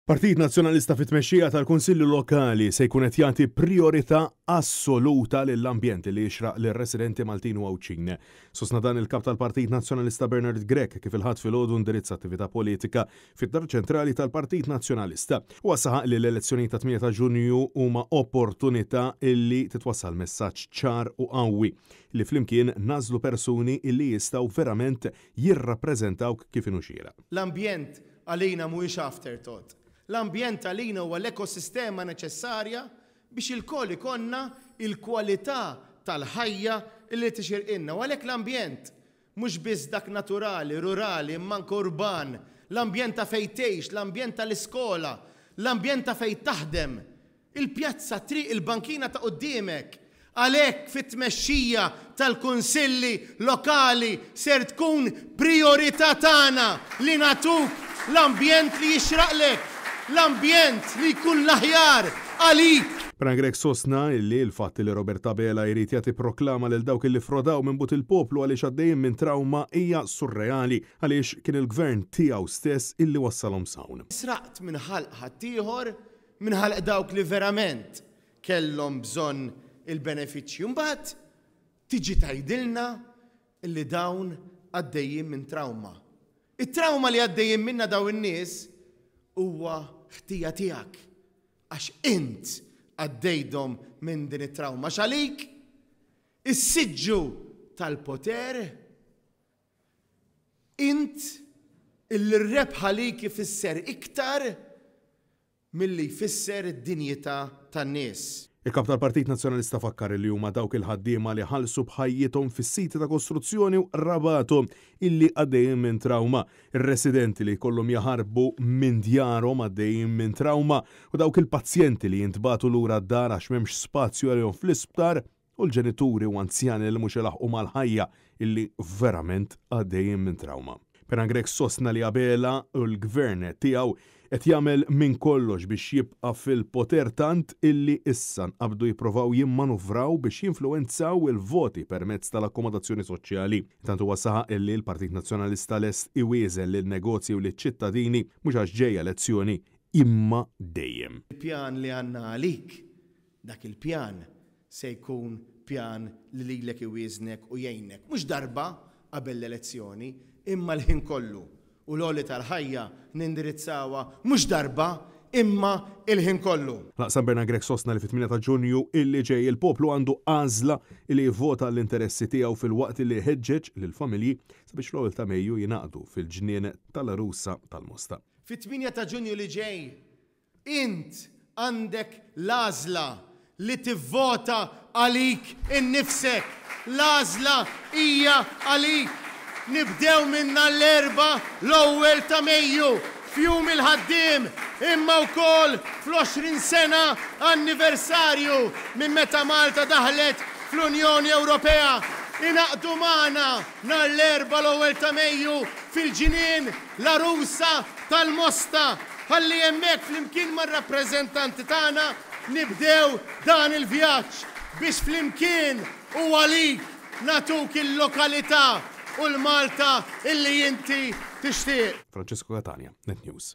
Partit Nazzjonalista fit-tmexxija tal-Kunsilli Lokali se jkun qed jagħti prijorità assoluta lill-ambjent li jixraq lir-residenti Maltin u Għawdxin. Sostna dan il-Kap tal-Partit Nazzjonalista Bernard Grech kif il-Ħadd filgħodu indirizza attività politika fid-Dar Ċentrali tal-Partit Nazzjonalista. Huwa saħaq li l-elezzjonijiet tat-8 ta' Ġunju huma opportunità illi titwassal messaġġ ċar u qawwi li flimkien nagħżlu persuni illi jistgħu verament jirrappreżentawk kif inhu xieraq. L-ambjent għalina mhuwiex afterthought. L-ambjent għalina huwa l-ekosistema neċessarja biex ilkoll ikollna l-kwalità tal-ħajja li tixirqilna. U għalhekk l-ambjent, mhux biss dak naturali, rurali, imma anke urban, l-ambjent ta' fejn tgħix, l-ambjent tal-iskola, l-ambjent ta' fejn taħdem, Il-pjazza, t-triq, il-bankina ta' quddiemek. Għalhekk fit-tmexxija tal-Kunsilli Lokali ser tkun prijorità tagħna li nagħtuk l-ambjent li jixraqlek, l-ambjent li jkun l-aħjar għalik. Bernard Grech sostna illi l-fatt li Robert Abela jrid jagħti proklama lil dawk illi frodaw minn but il-poplu għaliex għaddejjin minn trawma hija surreali għaliex kien il-Gvern tiegħu stess illi wassalhom s'hawn. Sraqt minn ħalq ħaddieħor Minn ħalq dawk li verament kellhom bżonn il-benefiċċji. Mbagħad tiġi tgħidilna li dawn għaddejjin minn trawma. It-trawma li għaddejjin minnha dawn in-nies huwa ħtija tiegħek għax int għaddejthom minn din it-trawma. Għax għalik is-siġġu tal-poter int illi r-rebħ għalik ifisser iktar milli jfisser id-dinjità tan-nies. Il-Kap tal-Partit Nazzjonalista fakkar li huma dawk il-ħaddiema li ħallsu b'ħajjithom fis-siti ta' kostruzzjoni u qrabathom illi għaddejjin minn trawma, ir-residenti li jkollhom jaħarbu minn djarhom għaddejjin minn trawma u dawk il-pazjenti li jintbagħtu lura d-dar għax m'hemmx spazju għalihom fl-isptar u l-ġenituri u anzjani li mhux ilaħħqu mal-ħajja illi verament għaddejjin minn trawma. Bernard Grech sostna li Abela u l-Gvern tiegħu qed jagħmel minn kollox biex jibqa' fil-poter tant illi issa nqabdu jipprovaw jimmanuvraw biex jinfluwenzaw il-voti permezz tal-akkomodazzjoni soċjali. Intant huwa saħaq illi l-Partit Nazzjonalista lest iwieżen lin-negozji u liċ-ċittadini mhux għax ġejja elezzjoni imma dejjem. Il-pjan li għandna għalik Dak il-pjan se jkun pjan li lilek iwieżnek u jgħinek, mhux darba qabel l-elezzjoni, imma l-ħin kollu. U l-għoli tal-ħajja nindirizzawha mhux darba, imma l-ħin kollu. L-Aqsam Bernard Grech sostna li fit-8 ta' Ġunju illi ġej il-poplu għandu għażla li jivvota għall-interessi tiegħu filwaqt li ħeġġeġ lill-familji sabiex fl-ewwel ta' Mejju jingħaqdu fil-Ġnien tal-Għarusa tal-Mosta. Fit-8 ta' Ġunju li ġej Int għandek l-għażla li tivvota għalik innifsek. L-għażla hija għalik. Nibdew minn nhar l-Erbgħa l-ewwel ta' Mejju, f'Jum il-Ħaddiem, imma wkoll fl-20 sena anniversarju minn meta Malta daħlet fl-Unjoni Ewropea. Ingħaqdu magħna nhar l-Erbgħa l-ewwel ta' Mejju fil-Ġnien l-Għarusa tal-Mosta ħalli hemmhekk flimkien mar-rappreżentanti tagħna nibdew dan il-vjaġġ biex flimkien u għalik nagħtuk il-lokalità u l-Malta illi inti tixtieq. Francesco Catania, Net News.